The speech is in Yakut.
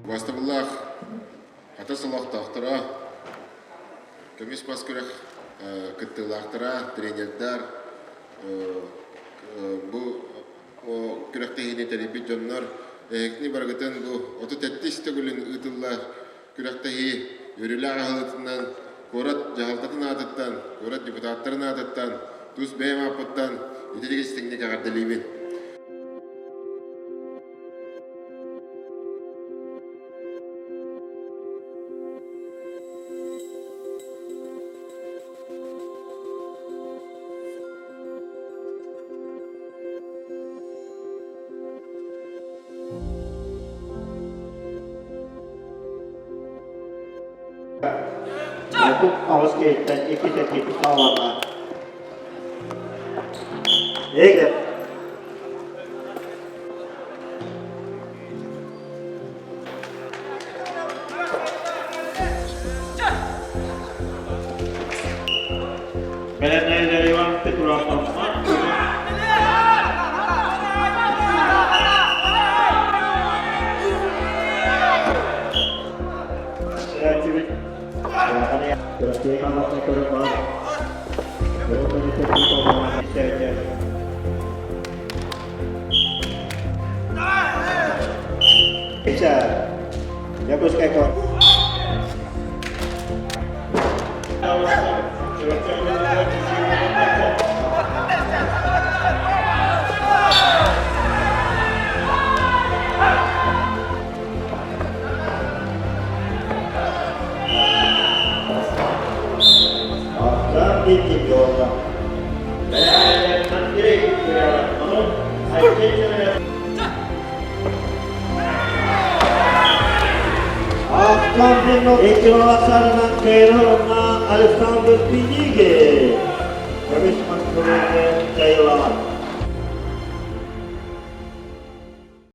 Убастабыллаах Хатас олохтоохторо, көмүс мас күрэх кыттыылаахтара, тренердэр, бу күрэхтэһиини тэрийбит дьоннор, эһигини барыгытын бу 37 төгүлүн ыытыллар күрэхтэһии үөрүүлээх аһылытынан куорат дьаһалтатын аатыттан, куорат депутаттарын аатыттан, тус бэйэм ааппыттан итирик истиҥник эҕэрдэлиибин. 38 киһиттэн иккитэ киирбит саҕаланна. Егер. Бэлэмнэнэр Иван Петров Якутская кор. Ахтан икки жолда. Икки Александр Пинигин. Көмүс мас кайылаан.